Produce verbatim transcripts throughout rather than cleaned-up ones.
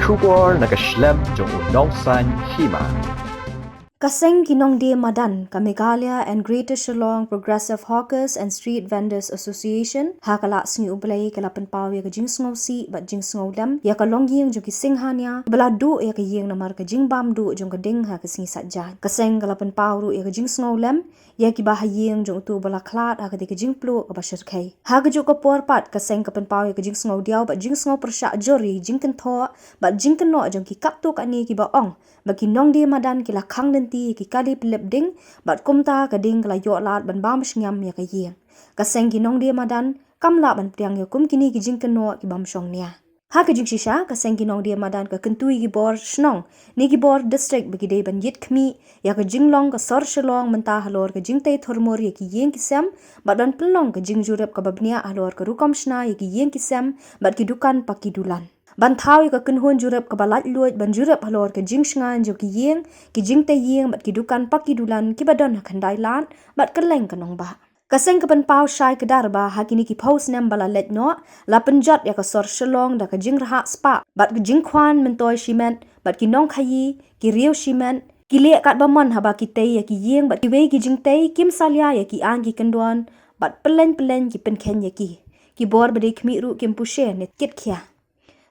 Khubor na ka shlem jong u Nongsaiñ Hima. Ka seng ki nongdie madan ka Meghalaya and Greater Shillong Progressive Hawkers and Street Vendors Association ha ka la sngi U Blei ka la pynpaw ïa ka jingsngewsih bad jingsngewlem ïa ka longïing jong ki Singhania ba la duh ïa ka ïing namar ka jingbam duh jong ka ding ha ka sngi Saitjaiñ. Ka seng ka la pynpaw ruh ïa ka jingsngewlem ïa kiba ha ïing jong uto ba la khlad ha kata ka jingpluh kaba shyrkhei. Ha kajuh ka por pat ka seng ka pynpaw ïa ka jingsngewdiaw bad jingsngewpyrshah jur ïa ki jingkynthoh bad jingkynnoh jong ki katto katne kiba ong ba ki nongdie madan ki la khang lynti ïa ki kali pynlip ding bad kumta ka ding ka la ïoh lad ban bam shngiam ïa ka ïing. Ka seng ki nongdie madan kam lah ban pdiang ïa kum kine ki jingkynnoh ki bym shong nia. Ha ka jingshisha ka seng ki nongdie madan ka kyntu ïa ki bor shnong ne ki bor district ba ki dei ban ïit khmih ïa ka jinglong ka sor Shillong mynta halor ka jingtei thurmur ïa ki ïing ki sem bad ban pynlong ka jingjurip kaba bniah halor ka rukom shna ïa ki ïing ki sem bad ki dukan paki dulan. Ban thaw ïa ka kynhun jurip kaba laitluid ban jurip halor ka jingshngaiñ jong ki ïing, ki jingtei ïing bad ki dukan paki dulan kiba don ha khyndai lad bad kylleng ka nongbah. Ka seng ka pynpaw shai kdar ba ha kine ki phew snem ba la leit noh la pynjot ïa ka sor Shillong da ka jingrhah spah bad ka jingkhwan myntoi shimet bad ki nongkhaïi, ki riew shimet, ki leh katba mon haba ki tei ïa ki ïing bad kiwei ki jingtei kim salia ïa ki aiñ ki kyndon bad pyllein pyllein ki pynkheiñ ïa ki. Ki bor ba dei khmih ruh kim pynshai ne kit khia.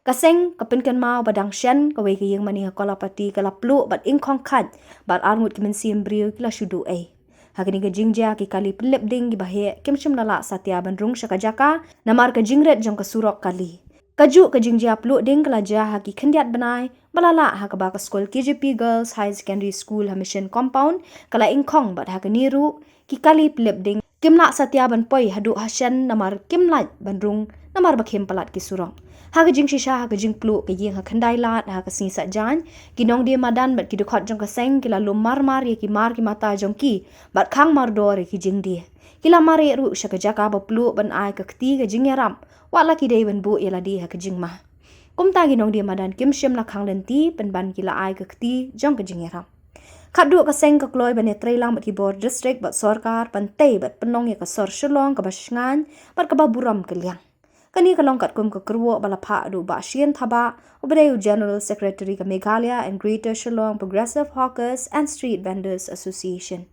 Ka seng ka pynkynmaw ba dang shen kawei ka ïing mane ha Kolapati ka la pluh bad ingkhong khait bad arngut ki mynsiem briew ki la shu duh ei. Ha kane ka jingjia ki kali pynlip ding kiba heh kim shym la lah satia ban rung sha ka jaka namar ka jingrit jong ka surok kali. Kajuh ka jingjia pluh ding ka la jia ha ki khyndiat bnai ba la lah ha kaba ka skul K J P Girls Higher Secondary School ha Mission Compound ka la ingkhong bad ha kane ruh ki kali pynlip ding kim lah satia ban poi haduh ha shen namar kim lait ban rung namar ba khim palat ki surok. Ha ka jingshisha ha ka jingpluh ka ïing ha khyndai lad ha ka sngi Saitjaiñ, ki nongdie madan bad ki dkhot jong ka seng ki la lum marmar ïa ki mar ki mata jong ki bad khang mardor ïa ki jingdie. Ki la mareh ruh sha ka jaka ba pluh ban ai ka kti ka jingïarap wat la ki dei ban buh ïa lade ha ka jingma. Kumta ki nongdie madan kim shym la khang lynti pynban ki la ai ka kti jong ka jingïarap. Khatduh ka seng ka kloi ban ïatreilang bad ki bor district bad sorkar ban tei bad pynlong ïa ka sor Shillong kaba shngaiñ bad kaba burom kylliang. Kane ka long katkum ka kyrwoh ba la phah da u Bah Shian Thabah uba dei u General Secretary ka Meghalaya and Greater Shillong Progressive Hawkers and Street Vendors Association.